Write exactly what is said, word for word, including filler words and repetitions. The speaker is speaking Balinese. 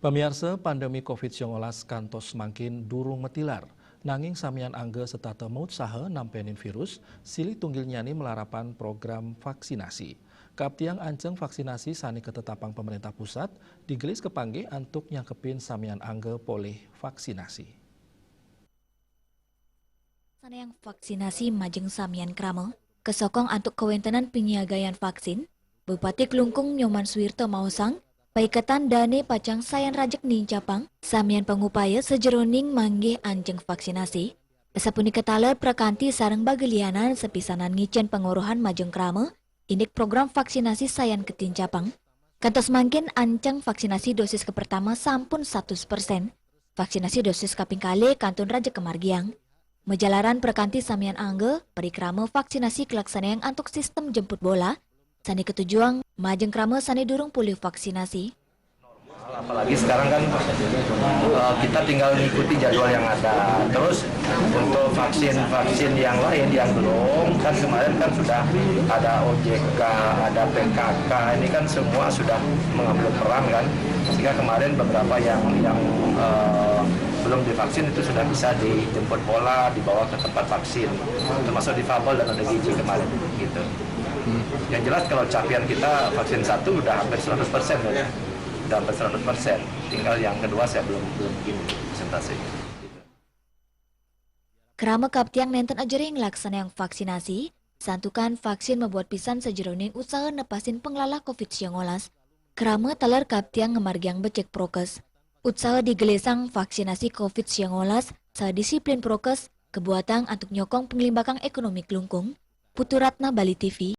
Pamiarsa, pandemi covid sembilan belas kantos mangkin durung matilar. Nanging samian angga setata mautsaha nampenin virus, silih tunggilnyane malarapan program vaksinasi. Kaaptiang anceng vaksinasi sane katetapang pamarentah pusat, digelis kapanggih antuk nyangkepin samian angga polih vaksinasi. Saneang vaksinasi majeng samian krama, kasokong antuk kawentenan panyiagayan vaksin, Bupati Klungkung Nyoman Suwirta maosang, paiketan dane pacang sayan rajeg nincapang samian pangupaya sajeroning manggih anceng vaksinasi. Sapunika taler prakanti sareng bagelianan sapisanan ngicen pangweruhan majeng krama, indik program vaksinasi sayan katincapang. Kantos mangkin anceng vaksinasi dosis kapertama sampun satus persen. Vaksinasi dosis kaping kalih kantun rajeg kamargiang. Majalaran prakanti samian angga, parikrama vaksinasi kalaksanayang antuk sistem jemput bola, sane katujuang majeng krama sane durung polih vaksinasi. Apalagi sekarang kan, eh, kita tinggal mengikuti jadwal yang ada. Terus untuk vaksin-vaksin yang lain yang belum, kan kemarin kan sudah ada O J K, ada P K K, ini kan semua sudah mengambil peran kan. Sehingga kemarin beberapa yang yang eh, belum divaksin itu sudah bisa dijemput bola, dibawa ke tempat vaksin, termasuk difabel dan O D G J kemarin gitu. Yang jelas kalau capaian kita vaksin satu udah hampir seratus persen, udah hampir seratus persen. Tinggal yang kedua saya belum belum begini presentasinya. Krama kaaptiang nenten aja ring laksanayang vaksinasi, santukan vaksin mabuat pisan sajeroning usaha nepasin panglalah covid sembilan belas. Krama taler kaaptiang ngamargiang becik prokes. Usaha digelisang vaksinasi covid sembilan belas saha disiplin prokes kabuatang antuk nyokong panglimbakang ekonomi Klungkung. Putu Ratna, Bali T V.